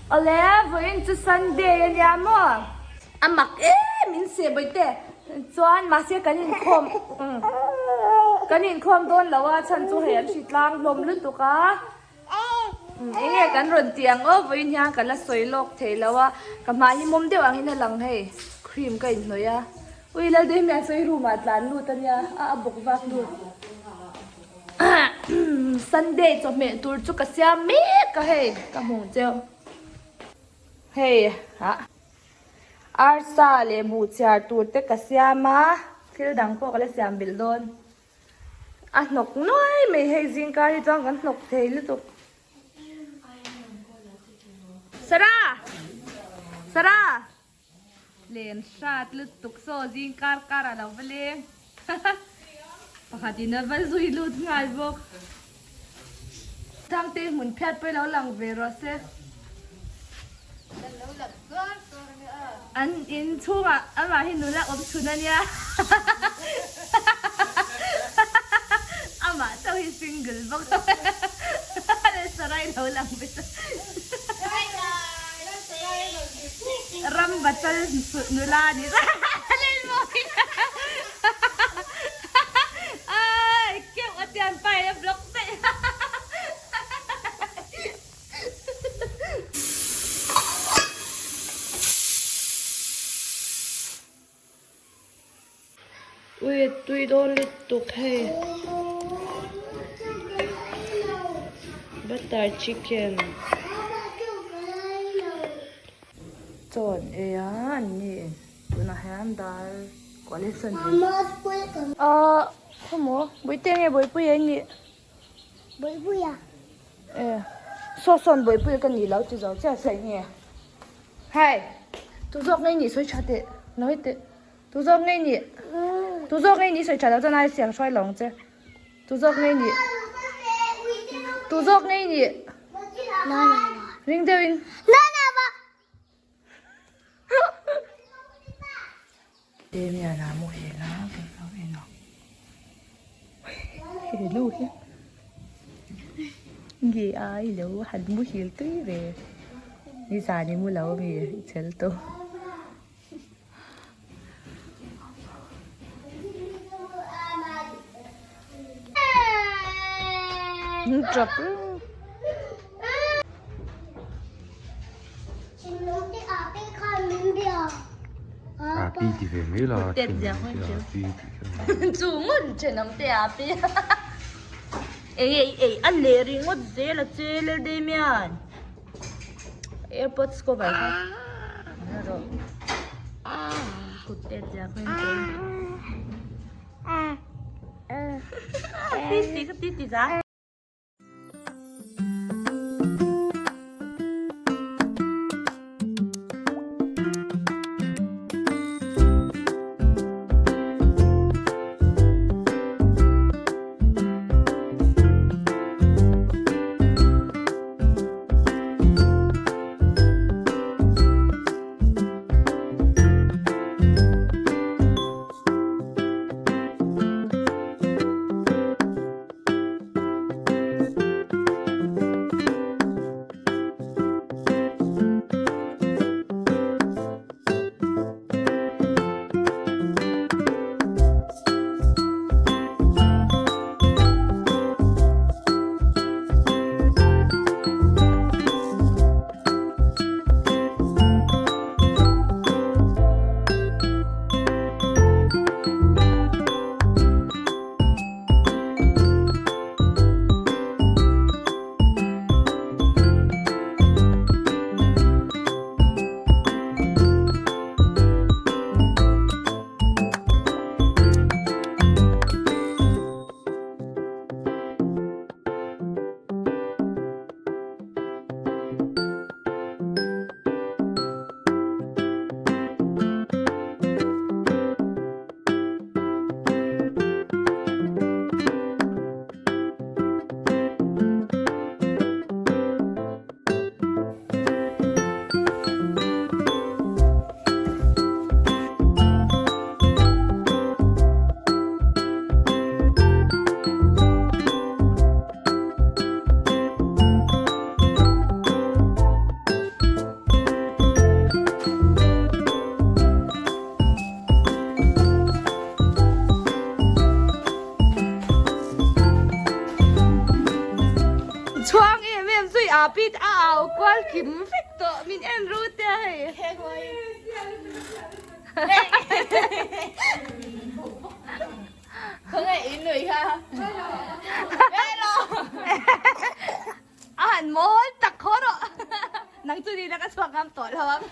Awle vawiin chu Sunday a nia maw? A mak em in seh bawihte chuan mahse kan inkhawm kan inkhawm dawn lo a chhan chu hei an hri tlang hlawm lutuk a. Enge kan rawn tih ang aw vawiin hian ka la sawi lawk thei lo a ka hmai hi mawm deuh angin a lang hei cream ka inhnawih a ui Laldeimian sawi room ah tlan lut a nia a a bawk vak lut Sunday chawhmeh tur chu ka siam mek a hei ka hmuh cheu hei ah arsa leh buhchiar tur te ka siam a thil dang pawh ka la siam belh dawn. A hnawk nuai mai hei zingkar hi chuan kan hnawk thei lutuk. Sarah! Sarah! Len hrat lutuk saw zingkar kar a lo va leng. Pakhat in a va zui lut nghal bawk. Thangte hmun phiat pawh i lo lang ve rawh se. An in chhungah amah hi nula awm chhun a nia. Amah chauh hi single bawk a sarai lo lang ve ta. Ram bachal nula a ni. Keuh a tian pai a block daih. Ui tui dawn lutuk hei butter chicken chaw an ei a an ni tunah hian dal kualin ahh khawmaw bawihte nge bawihpui a nih. Bawihpuia. E, saw sawn Bawihpuia ka nih lo ti zo chiah sawi nge. Hei, tu zawk ngei nih sawi tha teh, lo hei teh. Tu zawk ngei nih, tu zawk ngei nih sawi tha lo chuan ai siang hruai lo ang che. Tu zawk ngei nih, tu zawk ngei nih. Na na na. Ring deuhin. Na na ba. Damian a muhil a kan lo en a hello hi nge ai lo han muhil tui ve nizan i mu lo ami i chel tawh. Tap reng. Chu ngawt thenawm te a pi ei ei ei a leh ringawt zel a che lel Damian airpods cover kha rawh kut te zia kha in ti ti ka ti ti za. pit a au kual kim vek tawh min en ru te a hei. A han mawl tak khaw rawh. Nang chu nila ka chhuak ngam tawh lo ang.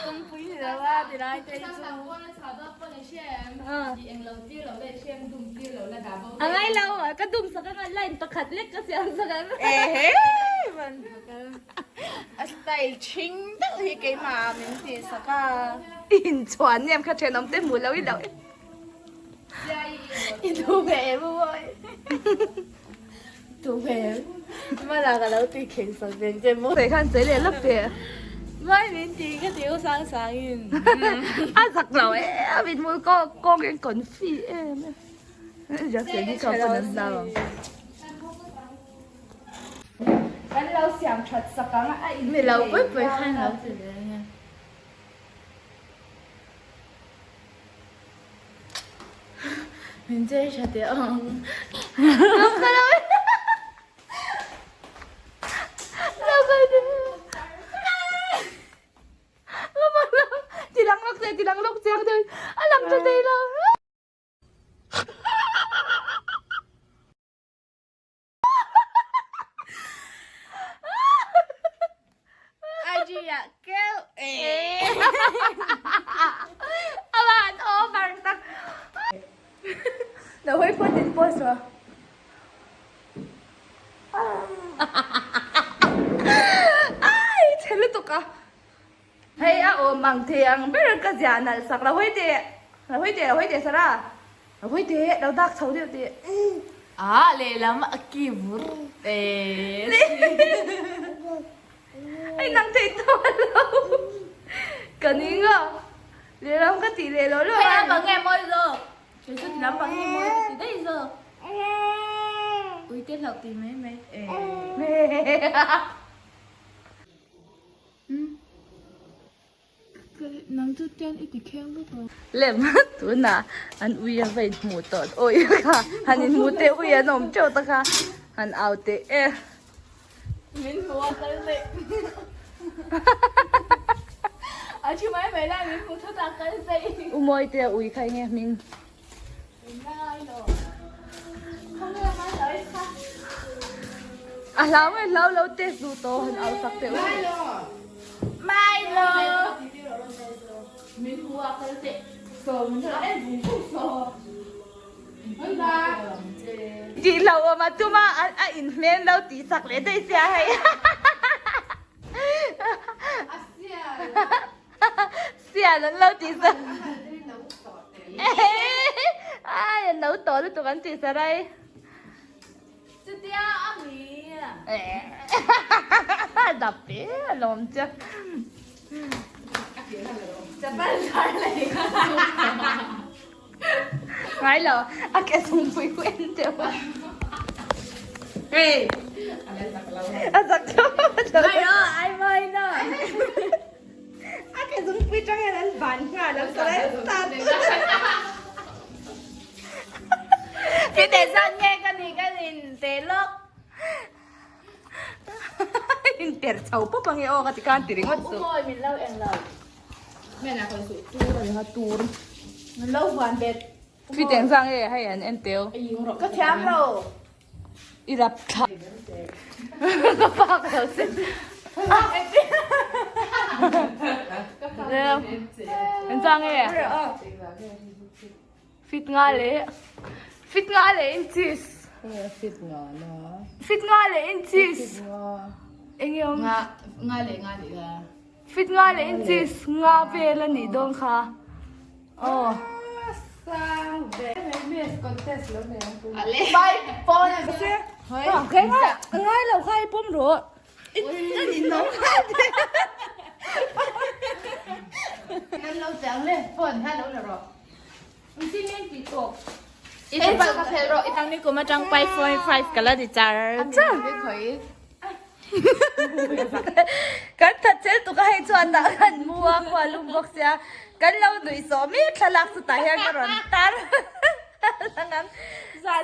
Kawngpui ni lo a ti lai te hi chu. A ngai lo a, ka dum sak anga line pakhat lek ka siam sak ang. Ehe van a style thing deuh hi keimah ah min tih sak a. Inchhuan em kha thenawm te hmuh lo i lo. I duh ve em aw. Tu hmel hmala ka lo tui kheng sak ve che maw. Sawi khan sawi leh lawk teh. Mai min ti ka ti u sang sang in. A zak lo e a mit hmul kawng kawng in confi em e. Zak se ni ka pawn an hlau ang. Kan lo siam that sak ang a in. Mi lo pui pui khan lo ti ve ania. Min chei tha teh ang. Tilang lawk che, tilang lawk chiang deuh a lang tha thei lo. IG ah keuh eh. A van over tak. Lo hawi phawt in post rawh. Ai chhe lutuk a. Hei a awm ang thei ang ber ka ziah nalh sak lo hawi teh lo hawi teh lo hawi teh Sarah lo hawi teh lo dak chho deuh teh. Ah lehlam a ki vur eh. Hei nang thei tawh lo ka ning a lehlam ka tih leh lo lo a. Hei a bang nge mawi zawk kei chu tilam bang hi mawi ka ti daih zawk uite hlauh tih mai mai eh. Lem tunah an ui a va inhmuh tawh awi kha han inhmuh teh ui an awm teuh ta kha han au teh e. Min hmu a kal daih a thi mai mai lai min hmu thut a kal daih. U Mawi te a ui kha enge hming? A hlau nge hlau lo test duh tawh han au sak teh u. Milo! Min hmu a kal teh. So min hmu en vung vung so. Tih lo awm a tum a a inhmel lo tih sak leh daih sia hei. Sial an lo tih sa. Ai an lo tawh lutuk an tih sa rai. Chutia a mi. Dap e a lawm che. Chapal zar lei. Ngai lo a ke zungpui khu en teuh a. Hey. A zak lo. Ngai lo ai mai na. A ke zungpui tang hian an ban nghal ang saw lai sat. Pi te zan nge ka ni ka nin te lawk. In per chho pawp ang e aw ka ti khan ti ringawt chu. U mawi min lo eng lo. Mena khawi suh tur a ni kha tur. Min lo huan bet. Pi teng zang e hei an en teu. Ka thiam lo. I rap thla. Ka pak lo se. Eng zang e. Fit nga leh fit nga leh inches. Fit nga na. Fit nga leh inches. Eng nge awm? Nga nga leh nga leh nga. Fit nga leh inches nga vel a nih dawn kha. Aw. Sang ve. Miss contest lo nei ang tu. Ale. Bye. Pawn. Ngai ngai lo kha i pawm rawh. Kan lo chang le phone kha lo la rawh. I chapal kha phel rawh i tang ni kum atang 5.5 ka la ti char char. Kan that chel tuk a hei chuan dah kan mu a khua lum bawk sia kan lo nuih sawh mek thlalak chu tah hian ka rawn tar. lang ang.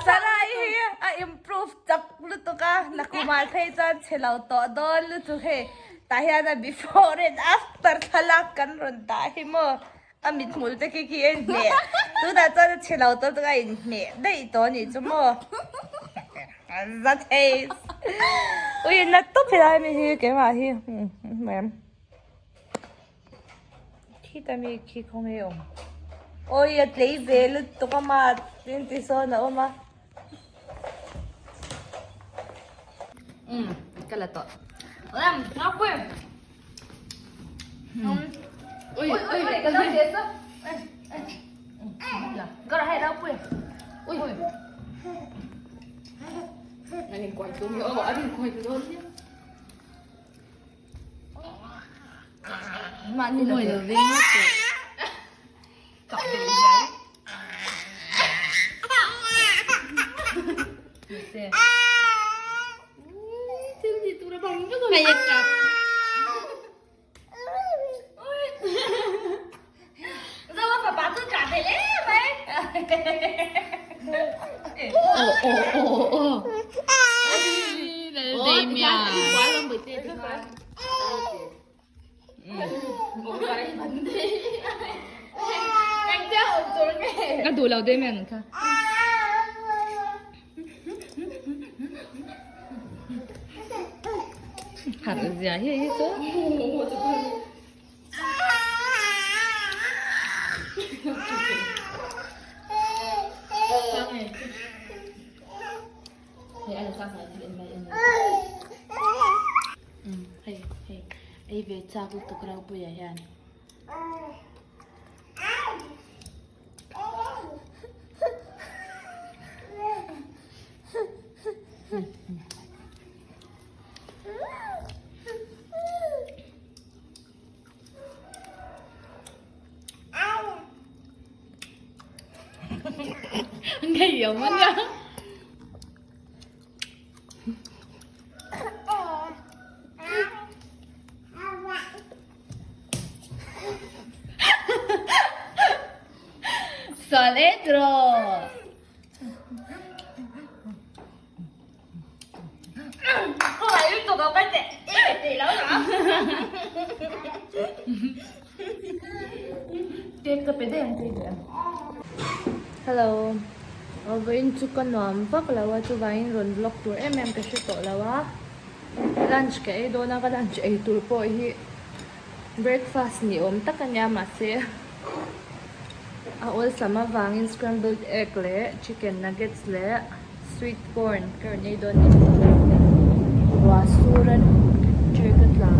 Sarai hi a improve chak lutuk a, nakumah phei chuan chhe lo tawh dawn lutuk hei. Tah hian a before and after thlalak kan rawn dah hi maw. A mithmul te khi khi a inhmeh. Tunah chuan a chhe lo tawh lutuk a inhmeh daih tawh a nih chu maw. A za thei. Ui na tawp helai mi hi keimah hi. Khita mi khi khaw nge awm. Awi a tlei ve lutuk a ma tin ti sawn a awm a. Um ka la tawh. Lam ngau pui. Ui ui ka lo che sa. Ka ra hai rau pui. Ui. Anh em quay xuống nhớ bỏ đi quay xuống thôi. Mahni lo ve. Ka duh lo Damian kha. Harh zia hi hi chu. Hei hei ei ve chak lutuk Ropuia hian. Ngei awm a nia. Sual e tiraw. Hello vawiin chu ka nuam vak lo a chuvangin rawn vlog tur em em ka hre tawh lo a lunch ka ei dawn a ka lunch ei tur pawh hi breakfast ni awm tak a nia mahse a awlsam avangin scrambled egg leh chicken nuggets leh sweet corn ka rawn ei dawn a ni. Ruah sur a chair ka tla.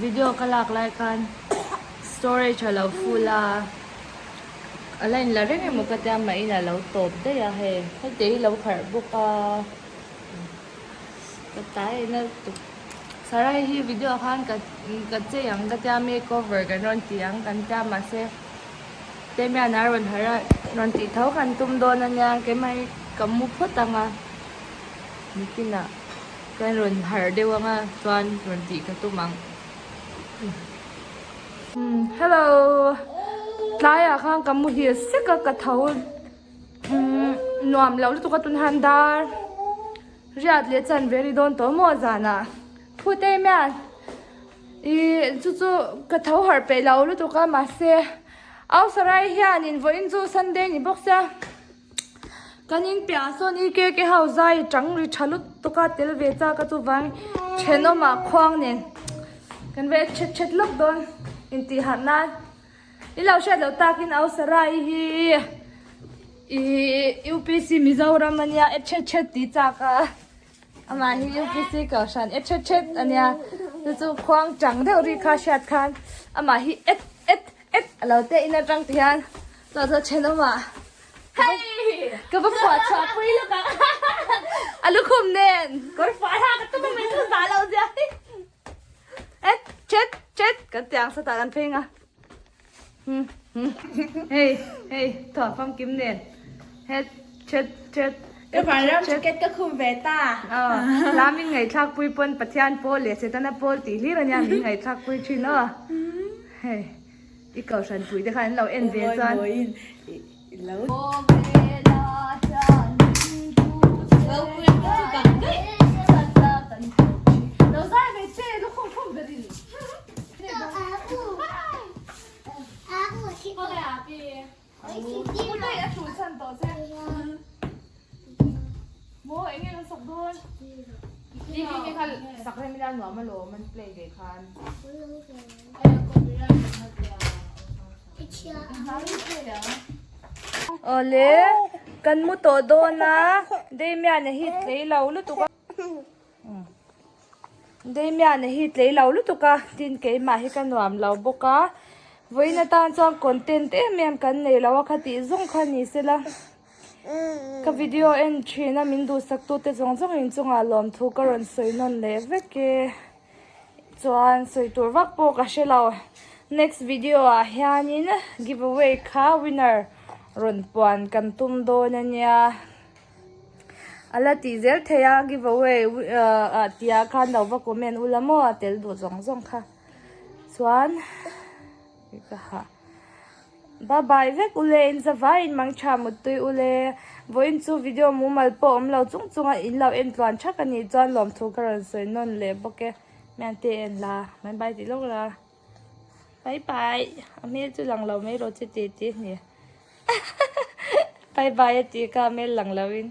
Video ka lak lai khan storage a lo full a a la in la reng emaw ka tia mah in a lo tawp daih a hei heti hi lo harh bawk a. Ka tlai ena tuk Sarai hi video ah khan ka ka chei ang ka tia makeover kan rawn ti ang kan tia mahse Damian a rawn harh a rawn tih tho kan tum dawn ania keimah hi ka mu phawt ang a nikinah kan rawn harh deuh ang a chuan rawn tih ka tum ang hello tlaiah khan ka muhil sek a ka tho. Nuam lo lutuk a tun han dar riat leh chan ve ri dawn tawh maw zanah. Phut em hian ih chu chu ka tho harh peih lo lutuk a mahse au sarai hianin vawiin chu Sunday ni bawk sia kan in piah ah sawn E K K ho zai tang ri tha lutuk a tel ve chak a chuvang thenawmah khuang nen kan ve chet chet lawk dawn intih harh nan. I lo hriat loh takin au Sarai hi ih UPC Mizoram ania e thet thet tih chak a amah hi UPC kohhran e thet thet ania chu chu khuang chang deuh ri kha hriat khan amah hi et et et a lo te in atang ti hian chuan chuan thenawmah hei ka va phuah chhuah pui lawk ang a lukhum nen kawr fah thlak a tum a mai chu zah loh zia hi. Et chet chet kan tiang satah kan pheng a hmm hmm hei hei thaw famkim nen het chet chet Ka vanram ticket ka khum ve ta. La min ngaihthlak pui pawn Pathian pawl leh Setana pawl tih hlir ania min ngaihthlak pui thin aw. Hei i kohhran pui te khan an lo en ve chuan. Awle kan mu tawh dawn a Damian a hi tlei lo lutuk a Damian a hi tlei lo lutuk a tin keimah hi ka nuam lo bawk a vawiin atan chuan content em em kan nei lo a khatih zawng kha ni sela ka video en thin a min duhsak tute zawng zawng inchungah lawmthu ka rawn sawi nawn leh vek e. Chuan sawi tur vak pawh ka hre lo. Next video ah hianin giveaway kha winner rawn puan kan tum dawn a nia. A la tih zel thei a giveaway ah tih ah khan lo va comment ula maw a tel duh zawng zawng kha. Chuan ka hah. Bye bye vek ule in zavai in mang tha muttui ule vawiin chu video mumal pawh awm lo chung chung a in lo en tluan thak a nih chuan lawmthu ka rawn sawi nawn leh bawk e mian te en la bye bye tih lawk la bye bye a hmel chu lang lo mai rawh che tih tih a ni bye bye a tih kha a hmel lang lo in.